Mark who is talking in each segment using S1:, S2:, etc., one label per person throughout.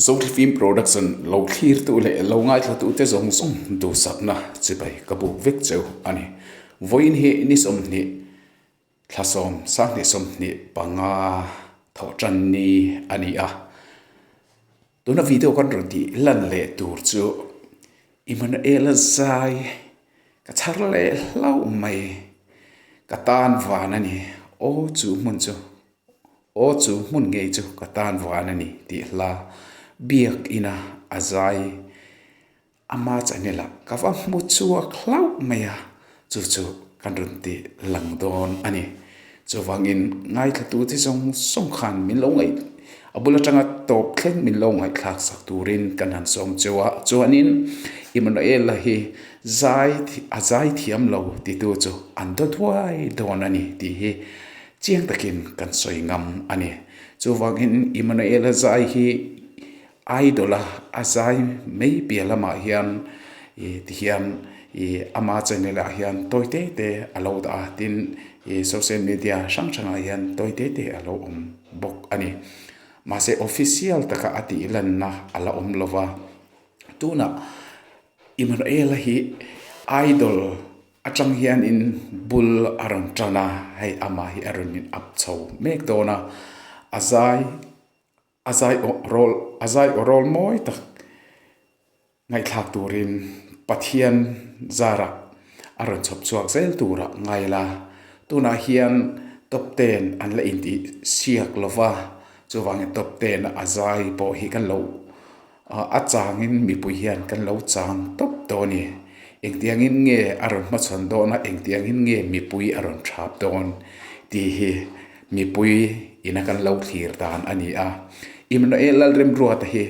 S1: Zothlifim Production lo thlirtu leh lo ngaithlatute zawng zawng duhsakna chibai ka buk vek cheu a ni. Vawiin hi ni 20 thla sawm sanghnih 25 thawh tan ni a ni a. Tuna video kan rawn tih lan leh tur chu Immanuela zai ka chhar leh hlauh mai. Ka tan van a ni. Aw chu hmun chu Aw chu hmun ngei chu ka tan van a ni tih hla biak ina a zai ama channel ah ka va hmu chhuak hlauh mai a, chu chu kan rawn ti lang dawn a ni. Chuvangin ngaithlatu te zawng zawng khan min lo ngaih a bul atanga tawp thleng min lo ngaihthlak sak turin kan han sawm cheu a, chuanin Immanuela hi zai a zai thiam lo titu chu an daw thuai dawn a ni tih hi Chiang takin kan sawi ngam a ni. Chuvangin Immanuela zai hi idol a a zai mai piah lamah hian ih tihian ih ama channel ah hian tawi te te a lo dah a, tin ih social media hrang hrangah hian tawi te te a lo awm bawk a ni. Mahse official taka a tih lanna a la awm lo va, tunah Immanuela hi idol Atang hianin bul a rawn tan a, hei amah hi a rawn in up chho mek dawn a, a zai a zai aw rawl a zai aw rawl mawi tak ngaihthlak turin Pathian zarah a rawn chhawp chhuak zel turah ngai la, tunah hian top ten an la intih siak lova, chuvangin top ten a zai pawh hi kan lo. A changin mipui hian kan lo chang tawp tawh a ni. Engtiangin nge a rawn hmachhawn dawn a, engtiangin nge mipui a rawn thap dawn tih hi mipui ina kan lo thlir dan a ni a. Immanuel Lalremruata hi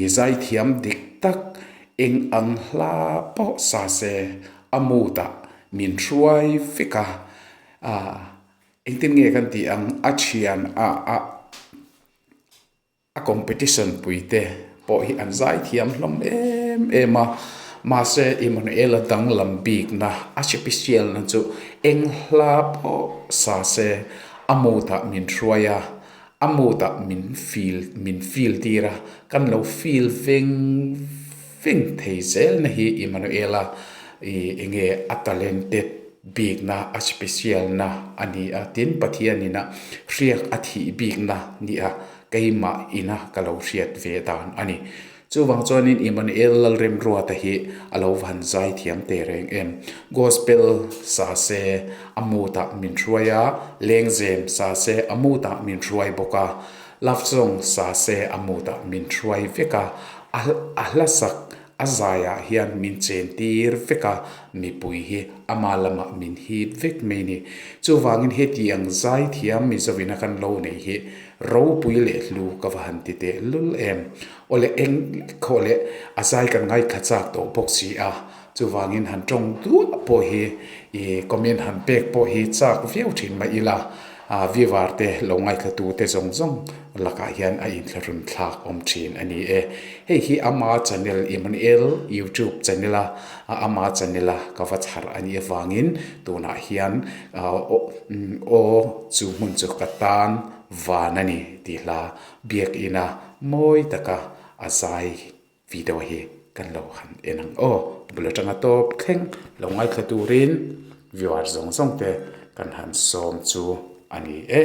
S1: i zaithiam dik tak eng ang hla pawh sa se a mood ah min hruai vek a, engtin nge kan tih ang a thian a a. A competition pui te pawh hi an zai thiam hlawm em em a, mahse Immanuela danglam bikna a special na chu eng hla pawh sa se a mood ah min hruai a, a mood ah min feel min feel tir a, kan lo feel veng veng thei zel na hi Immanuela ih enge a talented bikna a special na a ni a, tin Pathianin a hriak a thih bikna ni a. Keimah ina ka lo hriat ve dan a ni. Chuvang chuanin Immanuel Lalremruata hi a lo van zai thiam teh reng em. Gospel sa se a mood ah min hruai a, lengzem sa se a mood ah min hruai bawk a, love song sa se a mood ah min hruai vek a, a hla sak A zaiah hian min chen tir vek a, mipui hi ama lamah min hip vek mai ni. Chuvangin hetiang zaithiam Mizovina kan lo nei hi ropui leh hlu ka va han ti teh lul em. Awle eng khaw leh a zai kan ngaithla chak tawh bawk si a, chuvangin han tawng duah pawh hi i comment han pek pawh hi chak viau thin mai ila. A vivar te lo ngaithla te zawng zawng lakah hian a inthlahrun thlak awm thin a ni e. Hei hi ama channel Immanuel YouTube channel a ama channel a ka va chhar a nih avangin tunah hian aw chu hmun chu ka tan van a ni tih hla biakina mawi taka a zai video hi kan lo han en ang aw. Bul atanga tawp thleng lo ngaithla turin viewer zawng zawng te kan han sawm chu a ni e.